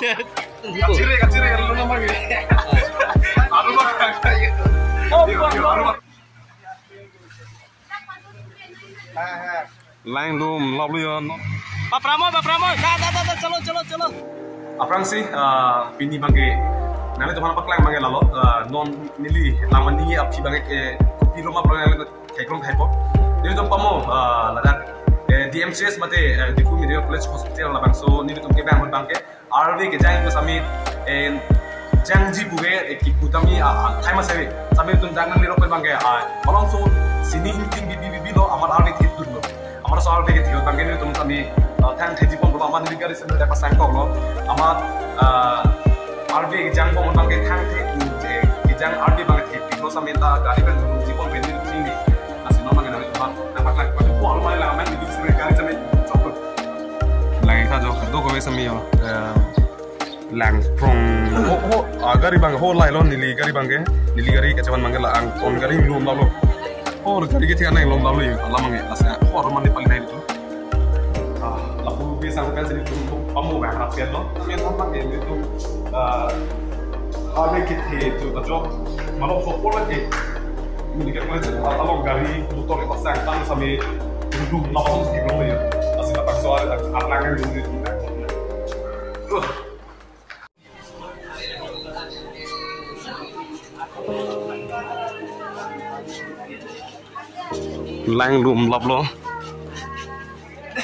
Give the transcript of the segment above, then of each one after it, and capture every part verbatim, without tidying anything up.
Set. Kachiri, kachiri, kalau nama gitu. Aduh, bang, kayak gitu. Oh, bang, bang. Lang lum lap lo yon. Pak Pramod, Pak Pramod. Da, da, da, da, chalo, chalo, chalo. Aphrangsi, ah, pini abangke nanglitum aphan paklang abangke lalo, ah, non neli langmani aphi abangke ke kopi roma abangke theklong thaipo. Nelitum pamo, ah, ladak, eh, D M C H mate, eh, Diphu Medical College Hospital labangso nelitum kevang ahut abangke arve kejang pu sami, eh, jangji pu ke, eh, kipu tame, ah, ah, thai ma save. Sami nelitum jang nangle rok abangke, ah, malomso sini ingting bibi bibi lo, amat arve thip dun lo. Amat so arve kethe abangke nelitum sami, ah, thang thai jibon lo, amat neli gari sami dapat sangkok lo. Amat, ah, arve kejang bom abangke thang thai, eh, kejang arve abangke thip lo sami ta gari abang jibon pen neli chini. Asi non abangke nangli teman, nangpaklang, padu po alumai lang, nangli suri gari sami choklo. Lang ikha jo, do kove sami yo. Eh, lang prong. Ho, ho, ah, gari abang, ho lai lo, neli gari abangke. Neli gari kachevan abangke la-an, ton gari lum lap lo. Ho, gari kethe anai lum lap lo yo. Alam abangke, asa, ho, roman di paling nai itu. Ah, lapu besi angka sini tu, tu, pamo abang, rakyat lo. Kami apa ke, itu, ah, arve kethe tu, kacok, malomso apor lagi. Medical College along gari motor kepasang tang sami dum lapasong si keklo ya. Asi lapasong ada arlang yang dum dum. Lang lum lap lo.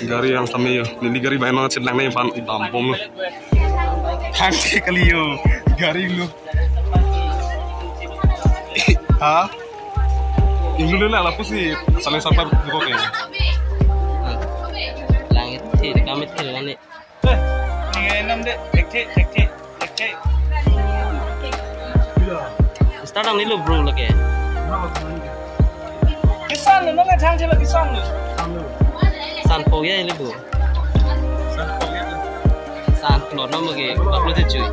Gari yang sami yo, neli gari abang nangchet lang nai aphan dam bom lo. Thangte kali yo, gari lo. Ha? Inglu lo na lapusi, saling sampai buka ke. Langit thil, kami thil lani. Eh, ini enam deh, cek cek, cek cek. Start ang nilo bro lake. Kisan lo, nonge thang chelo kisan lo. San po ya ini bro. San po ya. San po no mage, baklo te chui.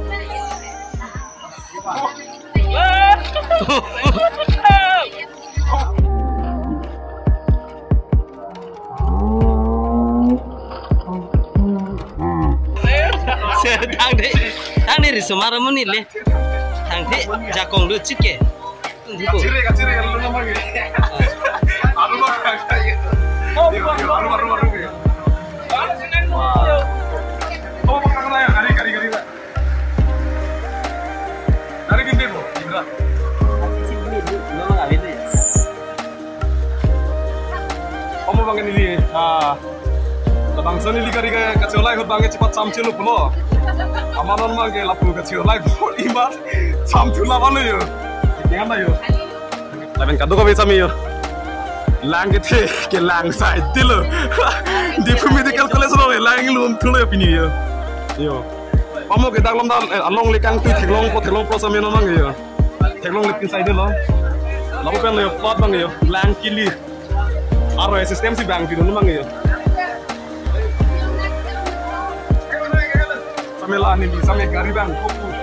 Thangte, thangte risomar amonit le. Thangte jakong lo chike. Kachiri, kachiri, kalau nama gitu. Aduh, bang, kayak gitu. Oh, aduh, aduh, aduh, aduh, ya. Wah. Oh, bang, kena ya, kari, kari, kari, Pak. Dari Bimbi, Bu, Indra. Sisi Bimbi, Bu, memang nggak gitu ya? Kamu bang ini, ah, labangso neli gari ka, kacholai ahut abangke chepat samchelo pulo. Amat non abangke lapu kacholai pulo, imat samchelo pulo yo. Dengan na yo. Lapen kadokave sami yo. Lang kethe kelang sai tilo. Diphu Medical College along lang lum thulo yo pini yo. Yo. Pamo ke dak lom dak, eh, along lekang tui theklong po theklong po sami non abang yo. Theklong lepin sai delo. Lapu pen lo yo plot abang yo. Lang kili. Aro system si bang pidun abang yo. Sami la neli sami gari abang.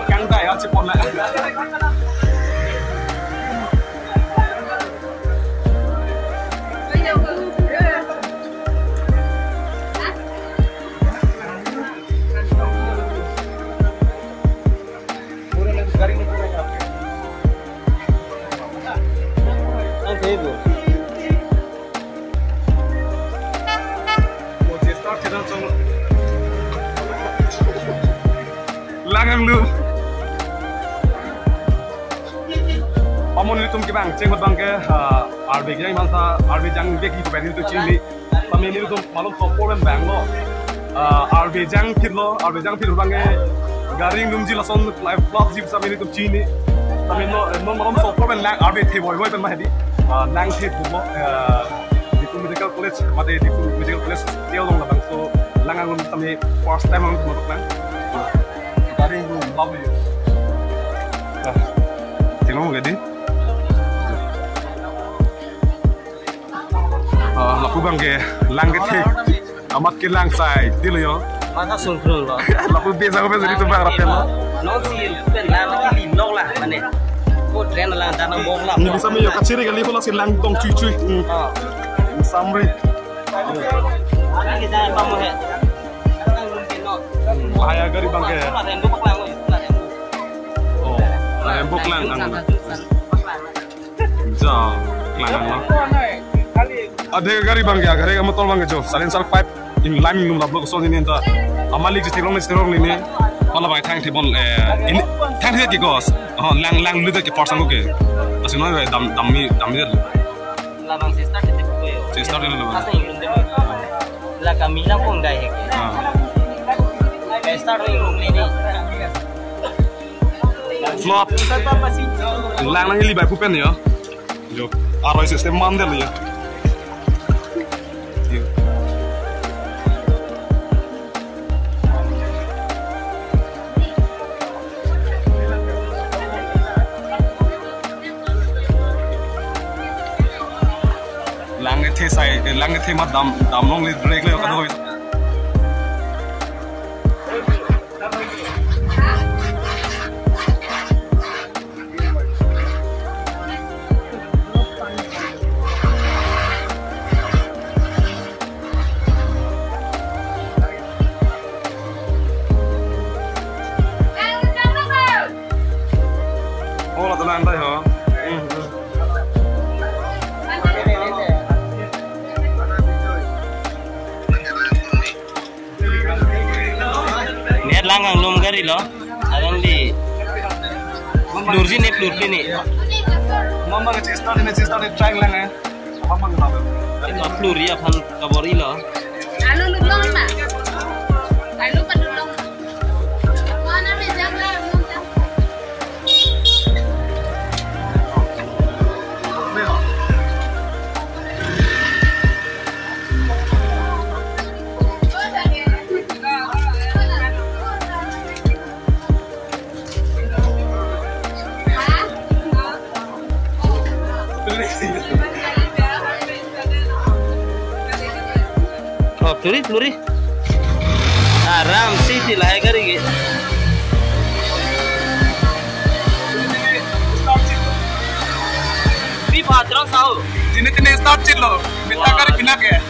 Kang dai achi pon na. Lang anglu. Pamo nelitum kevang cheng ahut abangke, ah, arve jang bangsa, arve jang bek ipo pen nelitum chini. Sami nelitum malomso apor pen vanglo. Ah, arve jang phitlo, arve jang phit ahut abangke gari nungji lason live vlog ji sami nelitum chini. Sami non, non malomso apor pen lang arve the voi voi pen ma hedi. Ah, lang the buklo, ah, Diphu Medical College, mate Diphu Medical College, dia long labangso lang anglu sami first time anglu lang. Gari nung love you. Ah, tinggal mau gadi. Ah, lapu abangke lang kethe. Amat kelang sai tilo yo. Masa sungkrung lo. Lapu besi ako besi itu bang rapel lo. Non si pen lang lagi lilong lah, mane. Ko train lang dan bom lah. Neli sami yo kachiri kali ko lasi lang tong chui chui. Hmm. Ah. Samri. Ini kita apa mau he? Datang mungkin no. Lahai gari abang ke. Oh, lahai abang klang ang. Ja, klang anglo. Ade gari abang ke, gari amotor abang ke jo. Silencer pipe inglai inglum laplo kosonsi neta. Amalik ji theklong ni theklong ni. Hala abang thang thibon, eh, ini thang thik kos. Oh, lang langlut ke first ang ke. Lasi non dam dammi dammi. Labang si start ite puyo. Si start ite labang. Asa inglum de. La kami na pong dai heke. Ah. Start ho inglum ni. Flop. Lang nang ili bai pupen ya. Jo. Aroi system mandel ya. Lang kethe sai, lang kethe amat dam, damlongle brake le kadoi. Oh, la talang dai ho. Hmm. Net lang anglum gari lo. Alangli plurji ne plurji ne. Mama ke chesta ne chesta ne try lang eh. Mama ke lang. Ito plurji aphan kabor-i lo. Alu lulong na. Alu padulong. Mana me jang la lulong jang. Oh, plurji, plurji. Aram si ti lahai gari ke. Pi patron sao. Tini tini start chit lo. Minta gari pina ke. Eh.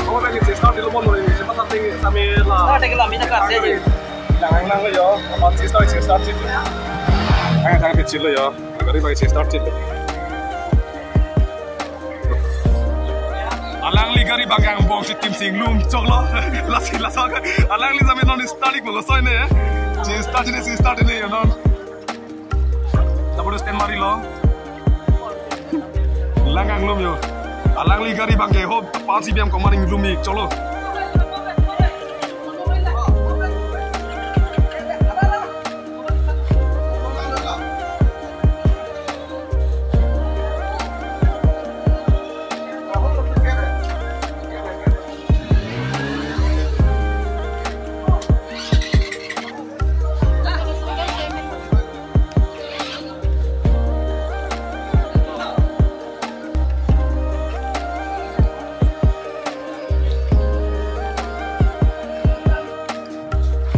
Oh, lagi si start dilo mon lagi. Siapa starting sambil lah. Start lagi lah, minta kasih aja. Lang lang lo yo. Apa si start si start chit. Ang ang chit lo yo. Gari abang si start chit. Alangli gari abang angbong si tim sing lum choklo. Lasi laso. Alangli jame non start ik bolo soi ne. Si start ne, si start ne yo non. Double stand mari lo. Lang anglum yo. Alangli gari abang ke ho. Pansi biam komaring lum ik choklo.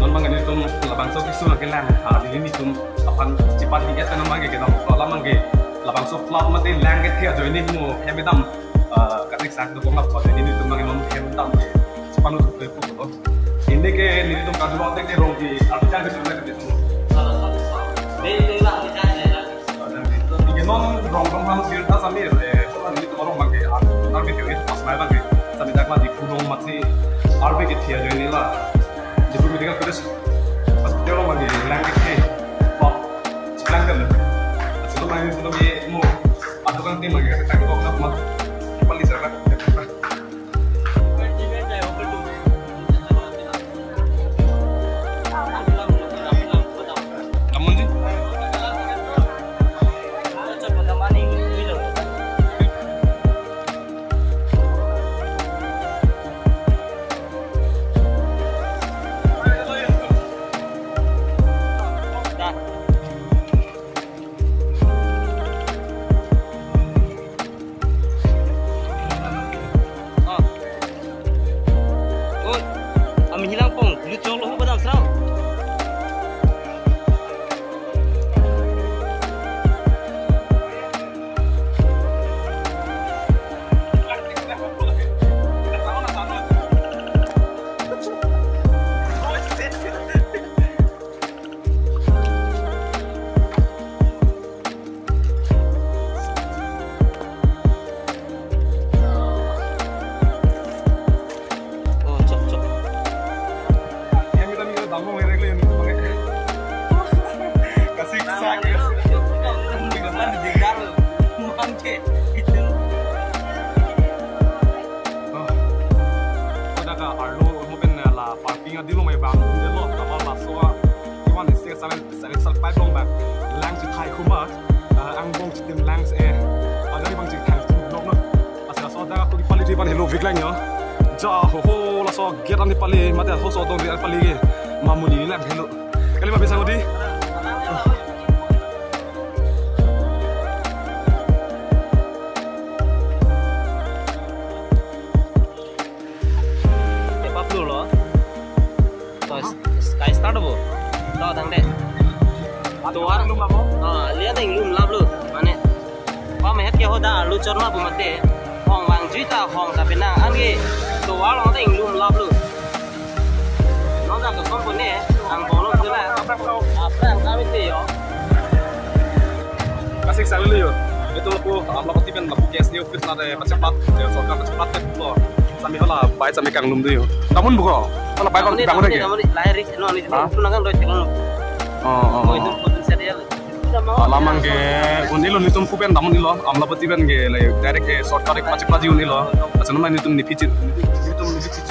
Non abang nelitum labangso keso kelang, ah, nelitum aphan chipathe-et non abang ke kedam, alam abang ke labangso flood mate lang kethe ajoine mo hem kedam, ah, katik sak dokong apot nelitum abang non hem dam chipanu thupe pulo. Ini ke nelitum kadulok tek ke rong ke artisan ke sudah ke itu. Ini non rong rong ham sirta samir, eh, kalau nelitum rong abang ke, ah, nang ke pas mai abang ke, sampai dak lagi pulong masih arbe ke thia join nila. Jadi medical college pas dia rong abang ke lang ke, oh, lang kan. Sebelum main sebelum dia mau atukan tim lagi, tak kok nak mat, paling serak. Namun sih. Dilo mai bang, dilo, kamal laso, iwan isi saling, saling salpai dong bang, lang si thai kuma, ah, angbong si tim lang si, eh, agari bang si thai tum dong no. Laso, laso dak aku di pali di ban helo vik lang yo. Ja, ho, ho, laso gate ani pali, mate ho so dong di pali ke, mamuni lang helo. Kali ma bisa ngodi? Step up dulu lo. To, sky start bo. To, tang de. Tovar. Lum apa? Ah, lihat yang lum lap lu. Mane. Pa mehet ke hoda alu chor ma bu mate. Hong vang jui ta hong ta penang an ke. Tovar lo ta yang lum lap lu. Non ta to som pone. Angbong lo tu na. Apa yang kami te yo? Kasik sang lu yo. Itu lapu, Amlapati pen lapu K S D office na de pacheklat, de sorkar pacheklat ke lo. Sami hala bai sami kanglum do yo. Damun buko. Hala bai bang, damun ke. Damun ni, lahir ri, no, ni, Ha? Tu nang kan doi tekong. Oh, oh, Mo oh. Itu pun saya dia. Alam abang ke un-elo, netum pu pen damun elo, Amlapati pen ke, like, direct ke sorkar ke pacheklat un-elo. Asa nama netum nipi chit, netum nipi chit.